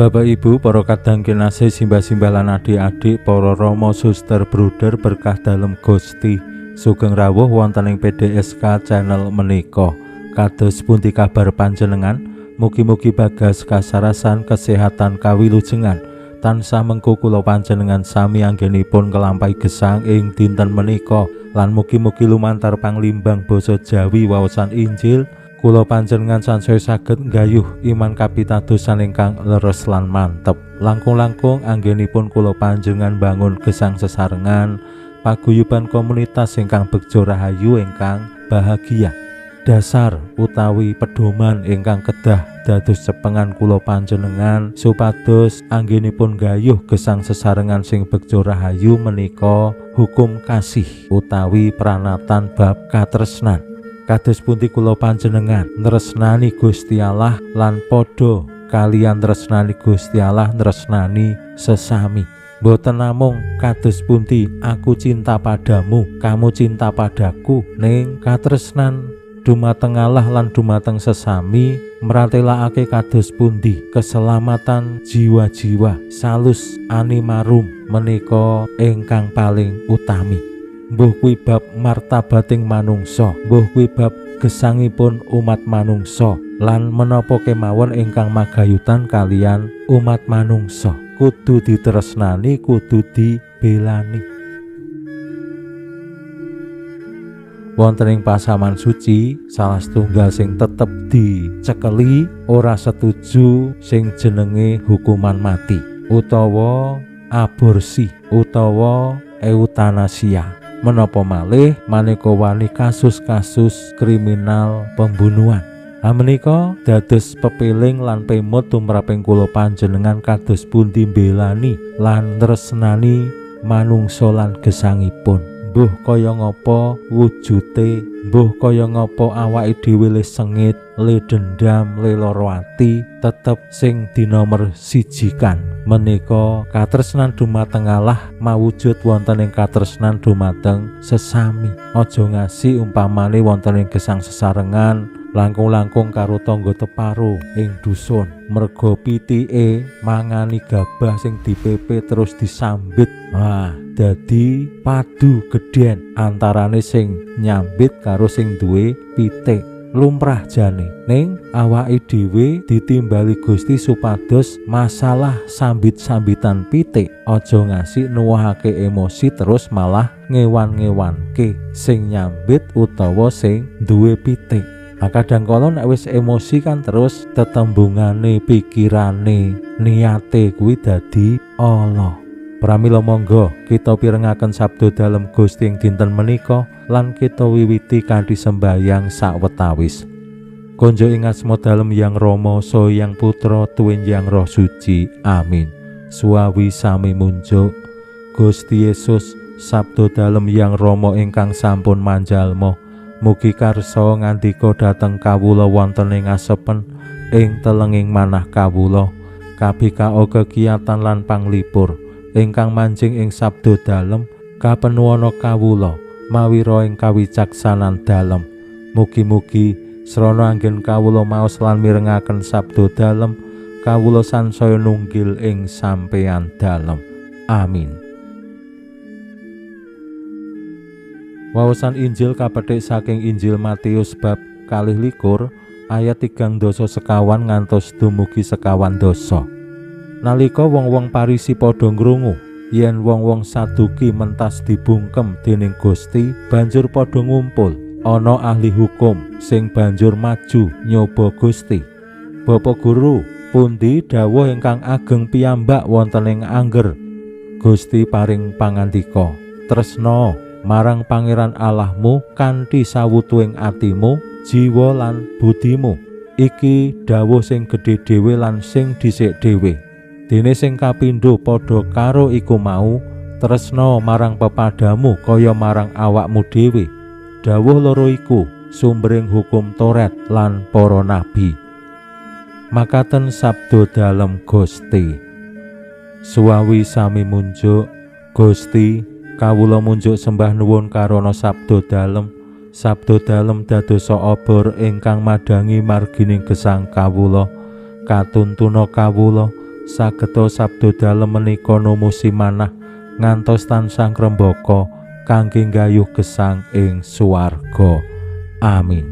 Bapak Ibu, para kadang kinasih, simbah-simbah lan adik-adik, para rama, suster, bruder berkah dalem Gusti. Sugeng rawuh wonten ing PDSK channel menika. Kados pundi kabar panjenengan? Mugi-mugi bagas kasarasan, kesehatan kawilujengan. Tansah mengko kula panjenengan sami anggenipun nglampahi gesang ing dinten menika lan mugi-mugi lumantar panglimbang basa Jawi waosan Injil kula panjenengan sansaya saged nggayuh iman kapitadosan ingkang leres lan mantep. Langkung-langkung anggenipun kula panjenengan bangun gesang sesarengan paguyuban komunitas ingkang begja rahayu ingkang bahagia. Dasar utawi pedoman ingkang kedah dados cepengan kula panjenengan supados anggenipun gayuh gesang sesarengan sing begja rahayu menika hukum kasih utawi pranatan bab katresnan. Kados pundi kula panjenengan nresnani Gusti Allah lan padha kaliyan nresnani Gusti Allah nresnani sesami. Mboten namung kados pundi aku cinta padamu, kamu cinta padaku, ning katresnan dumateng Allah lan dumateng sesami mratelakake kados pundi keselamatan jiwa-jiwa salus animarum menika ingkang paling utami. Mbuh kuwi bab martabating manungsa, mbuh kuwi bab gesangipun umat manungsa lan menapa kemawon ingkang magayutan kalian umat manungsa kudu ditresnani, kudu dibelani. Wonten ing pasaman suci salah setunggal sing tetep dicekeli ora setuju sing jenenge hukuman mati utawa aborsi utawa eutanasia. Menapa malih maneka wani kasus-kasus kriminal pembunuhan. Menika dados pepiling lan pemut tumraping kula panjenengan kados pundi mbelani lan tresnani manungsa lan gesangipun. Mbuh kaya ngapa wujute, mbuh kaya ngapa awake dhewe le sengit, le dendam, le lara ati, tetep sing dinomer sijikan menika katresnan dumateng Allah mawujud wonten ing katresnan dumateng sesami. Aja ngasi umpamane wonten ing gesang sesarengan langkung-langkung karo tangga teparo ing dusun, merga pitike mangani gabah sing dipepe terus disambit. Wah, dadi padu gedhen antarane sing nyambit karo sing duwe pitik. Lumrah jane, ning awake dhewe ditimbali Gusti supados masalah sambit-sambitan pitik aja ngasih nuwuhake emosi terus malah ngewan-ngewanke sing nyambit utawa sing duwe pitik. Nah, kadang kala nek wis emosi kan terus tetembungane, pikirane, niate kuwi dadi ala. Pramila monggo kita pirengaken sabda dalem Gusti ing dinten menika lan kita wiwiti kanthi sembahyang sawetawis. Konjo ing asma dalem Yang Rama, saha Yang Putra, tuwin Yang Roh Suci. Amin. Suwawi sami munjuk Gusti Yesus, sabda dalem Yang Rama ingkang sampun manjalma. Mugi karsa ngandika dhateng kawula wonten ing asepen ing telenging manah kawula, kabikao kekiyatan lan panglipur ingkang manjing ing sabda dalem kapenuwana kawula mawira ing kawicaksanan dalem. Mugi-mugi srana anggen kawula maos lan mirengaken sabda dalem, kawula sansaya nunggil ing sampeyan dalem. Amin. Wawasan Injil kapethik saking Injil Matius bab 22 ayat 34 ngantos dumugi 50. Nalika wong-wong Parisi padha ngrungu yen wong-wong Saduki mentas dibungkem dening Gusti, banjur padha ngumpul. Ana ahli hukum sing banjur maju nyoba Gusti. Bapak Guru, pundi dawuh ingkang ageng piyambak wonten ing angger? Gusti paring pangandika, tresna marang Pangeran Allahmu kanthi sawutuing atimu, jiwa lan budimu. Iki dawuh sing gedhe dhewe lan sing dhisik dhewe. Dene sing kapindho padha karo iku mau, Tresna marang pepadamu kaya marang awakmu dhewe. Dawuh loro iku sumbering hukum Taurat lan para nabi. Makaten sabda dalem Gusti. Suwawi sami munjuk Gusti, kawula munjuk sembah nuwun karana sabda dalem. Sabda dalem dadosa obor ingkang madhangi margining gesang kawula. Katuntuna kawula sageta sabda dalem menika numusi manah ngantos tansah ngrembaka kangge nggayuh gesang ing swarga. Amin.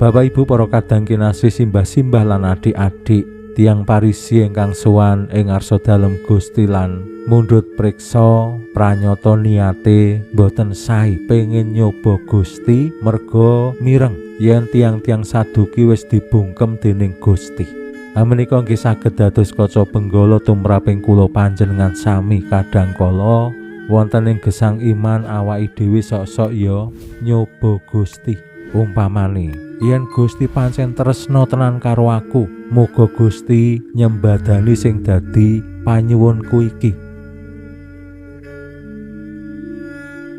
Bapak Ibu para kadang kinasih, simbah-simbah lan adik-adik, tiyang Parisi ingkang sowan ing ngarsa dalem Gusti lan mundhut priksa pranyata niate boten sae pengin nyoba Gusti merga mireng yen tiyang-tiyang Saduki wis dibungkem dening Gusti. Menika nggih saged dados kaca benggala tumraping kula panjenengan sami. Kadang kala wonten ing gesang iman awake dhewe sok-sok ya nyoba Gusti. Umpamane yen Gusti pancen tresna tenan karo aku, muga Gusti nyembadani sing dadi panyuwunku iki.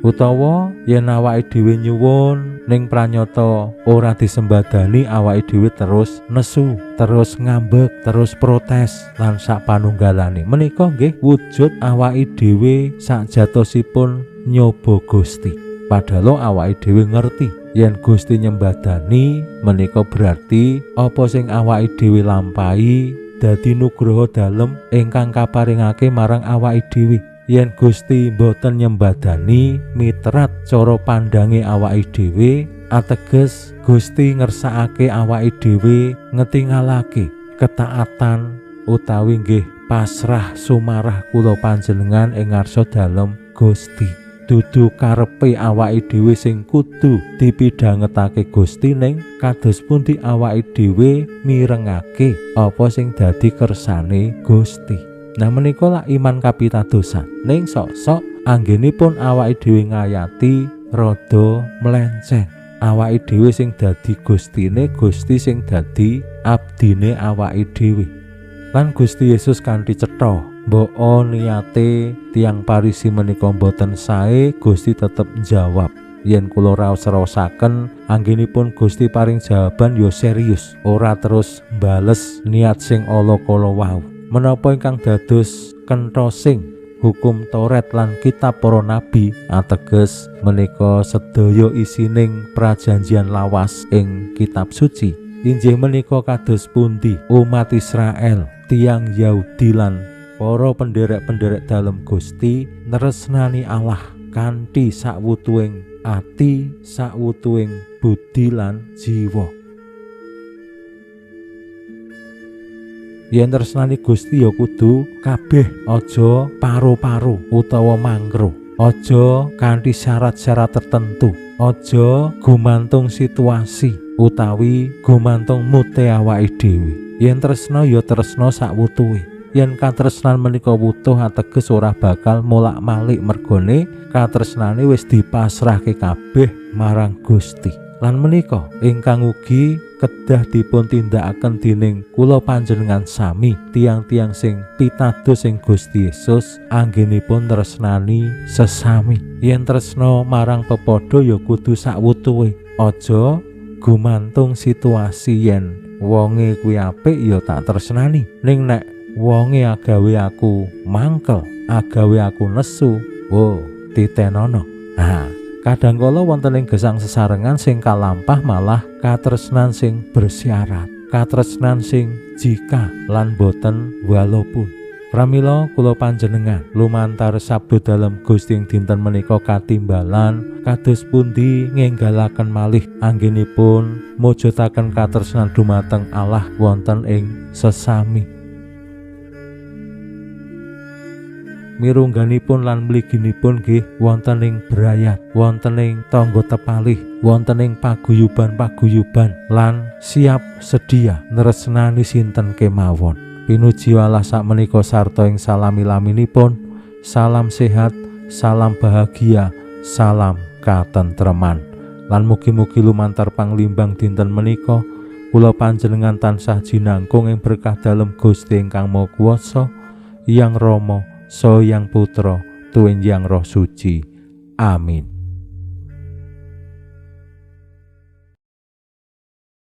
Utawa yen awake dhewe nyuwun ning pranyata ora disembadani, awake dhewe terus nesu, terus ngambek, terus protes lan sak panunggalane. Menika nggih wujud awake dhewe sakjatosipun nyoba Gusti. Padahal awake dhewe ngerti yen Gusti nyembadani menika berarti apa sing awake dhewe lampahi dadi nugroho dalem ingkang kaparingake marang awake dhewe. Yen Gusti mboten nyembadani mitrat cara pandange awake dhewe, ateges Gusti ngersakake awake dhewe ngetingalake ketaatan utawi nggih pasrah sumarah kula panjenengan ing ngarsa dalem Gusti. Dudu karepe awake dhewe sing kudu dipidhangetake Gusti, ning kados pundi awake dhewe mirengake apa sing dadi kersane Gusti. Nah menika lak iman kapitadosan, ning sok-sok anggenipun awake dhewe ngayati rada melenceng. Awake dhewe sing dadi Gustine, Gusti sing dadi abdine awake dhewe. Lan Gusti Yesus kanthi cetha mbok niate tiyang Parisi menika mboten sae, Gusti tetep njawab. Yen kula raos-raosaken anggenipun Gusti paring jawaban ya serius, ora terus bales niat sing ala-kala wau. Menapa ingkang dados kenthosing hukum Taurat lan kitab para nabi, ateges menika sedaya isining prajanjian lawas ing kitab suci, inggih menika kados pundi umat Israel, tiyang Yahudi lan para penderek-penderek dalem Gusti nresnani Allah kanthi sakwutuing ati, sakwutuing budi lan jiwa. Yen tresnani Gusti ya kudu kabeh, aja paro-paro utawa mangro, aja kanthi syarat-syarat tertentu, aja gumantung situasi utawi gumantung mute awake dhewe. Yen tresna ya tresna sakwutuhe. Yen katresnan menika wutuh, ateges ora bakal molak-malik mergone katresnane wis dipasrahke kabeh marang Gusti. Lan menika ingkang ugi kedah dipun tindakaken dening kula panjenengan sami, tiyang-tiyang sing pitados ing Gusti Yesus anggenipun tresnani sesami. Yen tresna marang pepadha ya kudu sakwutuhe, aja gumantung situasi. Yen wonge kuwi apik ya tak tresnani, ning nek wonge agawe aku mangkel, agawe aku nesu, wo titenono. Nah, kadang kala wonten ing gesang sesarengan sing kalampah malah katresnan sing bersyarat, katresnan sing jika lan boten walaupun. Pramila kula panjenengan lumantar sabda dalem Gusti ing dinten menika katimbalan kados pundi ngenggalaken malih anggenipun mujudaken katresnan dumateng Allah wonten ing sesami. Mirungganipun lan mliginipun nggih wonten ing brayat, wonten ing tangga tepalih, wonten ing paguyuban-paguyuban lan siap sedia nresnani sinten kemawon. Pinuji Allah sakmenika sarta ing salami-laminipun. Salam sehat, salam bahagia, salam katentreman. Lan mugi-mugi lumantar panglimbang dinten menika kula panjenengan tansah jinangkung ing berkah dalem Gusti ingkang Maha Kuwasa, Hyang Rama, Saha Hyang Putra Tuwin Yang Roh Suci. Amin.